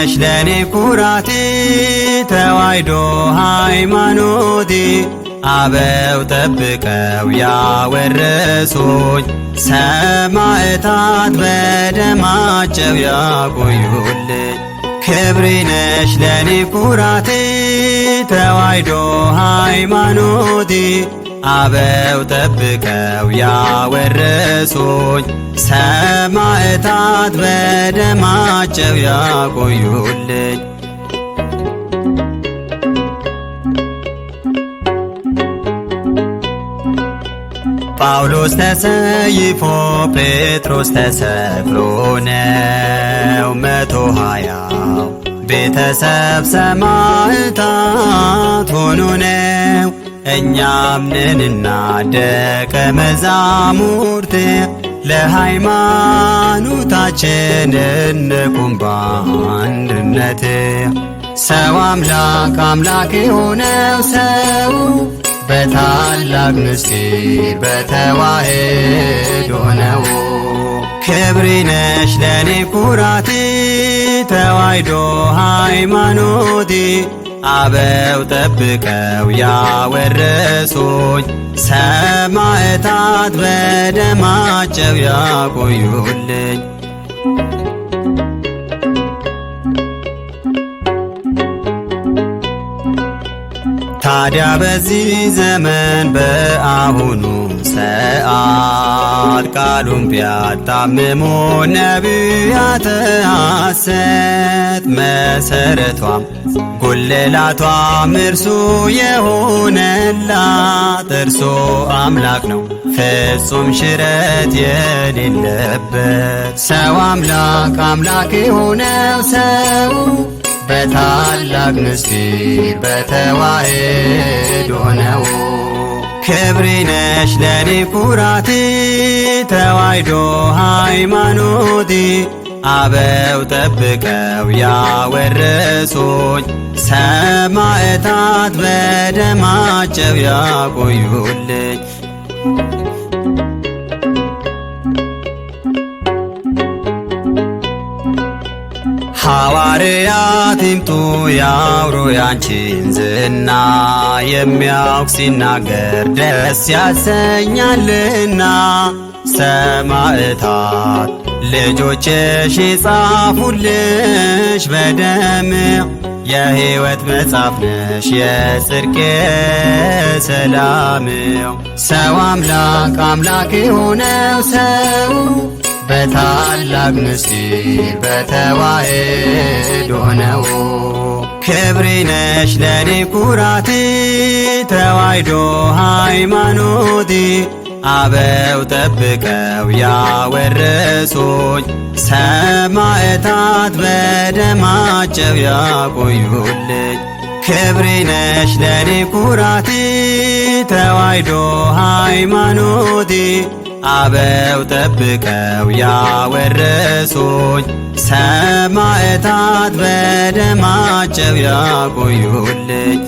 ነሽ ለኔ ኩራቴ፣ ተዋሕዶ ሃይማኖቴ፣ አበው ጠብቀው ያወረሱኝ፣ ሰማዕታት በደማቸው ያቆዩልኝ። ክብሬ ነሽ ለኔ ኩራቴ፣ ተዋሕዶ ሃይማኖቴ፣ አበው ጠብቀው ያወረሱኝ፣ ሰማዕታት በደማቸው ያቆዩልኝ። ጳውሎስ ተሰይፎ ጴጥሮስ ተሰቅሎ ነው፣ 120ው ቤተሰብ ሰማዕታት ሆኖ ነው። እኛም ነንና ደቀ መዛሙርት፣ ለሃይማኖታችን እንቁም በአንድነት። ሰው አምላክ አምላክ የሆነው ሰው በታላቅ ምስጢር በተዋሕዶ ነው። ክብሬ ነሽ ለኔ ኩራቴ፣ ተዋሕዶ ሃይማኖቴ፣ አበው ጠብቀው ያወረሱኝ፣ ሰማዕታት በደማቸው ያቆዩልኝ። ታዲያ በዚህ ዘመን በአሁኑ ሰዓት ቃሉን ቢያጣምሙ ነቢያተ ሐሰት፣ መሰረቷም ጉልላቷም እርሱ የሆነላት እርሱ አምላክ ነው፣ ፍጹም ሽረት የሌለበት። ሰው አምላክ አምላክ የሆነው ሰው በታላቅ ምስጢር በተዋሕዶ ነው። ክብሬ ነሽ ለኔ ኩራቴ፣ ተዋሕዶ ሃይማኖቴ፣ አበው ጠብቀው ያወረሱኝ፣ ሰማዕታት በደማቸው ያቆዩልኝ። ሐዋርያት ይምጡ ያውሩ ያንቺን ዝና፣ የሚያውቅ ሲናገር ደስ ያሰኛልና። ሰማዕታት ልጆችሽ ይጻፉልሽ በደም፣ የሕይወት መጽሐፍ ነሽ የጽድቅ ሰላም። ሰው አምላክ አምላክ የሆነው ሰው በታላቅ ምስጢር በተዋሕዶ ነው። ክብሬ ነሽ ለኔ ኩራቴ፣ ተዋሕዶ ሃይማኖቴ፣ አበው ጠብቀው ያወረሱኝ፣ ሰማዕታት በደማቸው ያቆዩልኝ። ክብሬ ነሽ ለኔ ኩራቴ፣ ተዋሕዶ ሃይማኖቴ፣ አበው ጠብቀው ያወረሱኝ፣ ሰማዕታት በደማቸው ያቆዩልኝ።